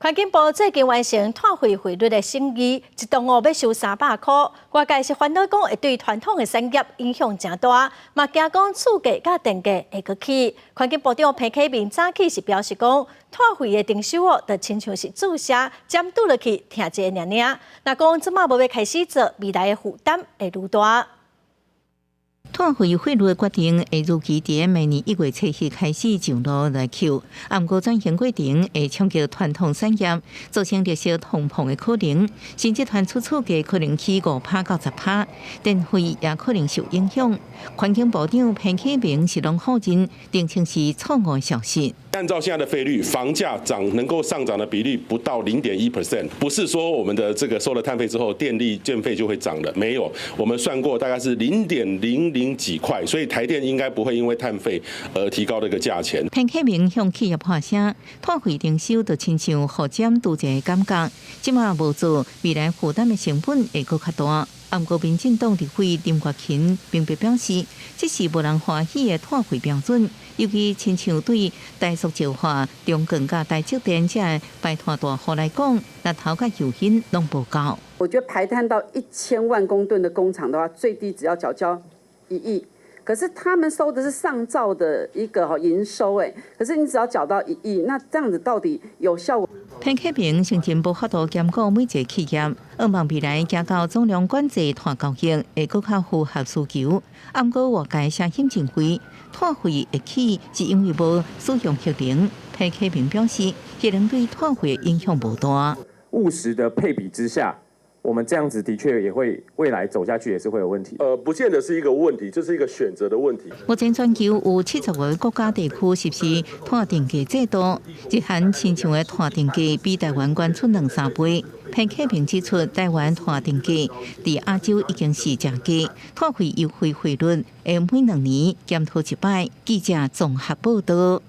環境部最近完成碳費費率的審議，一噸哦欲收300箍。外界是煩惱講會對傳統的產業影響誠大，嘛驚講厝價佮電價會閣起。環境部長彭啟明早起是表示講，碳費的徵收哦，就親像是注射針拄落去疼一下爾爾。若講這馬無欲開始做，未來的負擔會愈大。碳費費率的決定會預期佇明年1月7日開始上路來扣，啊，毋過轉型過程會衝擊傳統產業，造成綠色通膨的可能，甚至傳出厝價可能起5趴到10趴，電費也可能受影響。環境部長彭啟明是攏否認，澄清是錯誤消息。按照現在的費率，房價漲能夠上漲的比率不到0.1%，不是說我們的這個收了碳費之後，電力電費就會漲了，沒有，我們算過大概是零點零零幾塊，所以台電應該不會因為碳費而提高這個價錢。彭啟明向企業發聲，碳費徵收就親像予針拄一个感覺，這馬無做，未來負擔的成本會閣較大。毋過民進黨立委林月琴明白表示，這是無人歡喜的碳費標準，尤其親像對台塑石化、中鋼佮台積電這排碳大戶來講，力頭佮誘因攏無夠。我覺得排碳到1000萬公噸的工廠的話，最低只要繳交1億。可是他們收的是上兆的一個營收，誒，可是你只要繳到1億，那這樣子到底有效？彭啟明先前無法度兼顧每一个企業，向望未來行到總量管制碳交易會閣較符合需求。毋過外界聲音認為，碳費會起是因為無使用核能。彭啟明表示，核能對碳費影響無大。務實的配比之下，我們這樣子的確也會未來走下去也是會有問題。不見得是一個問題，這是一個選擇的問題。目前全球有70個國家地區實施碳定價制度，日韓親像的碳定價比台灣懸出兩三倍。彭啟明指出，台灣碳定價佇亞洲已經是誠低，碳費優惠費率會每2年檢討一擺。記者綜合報道。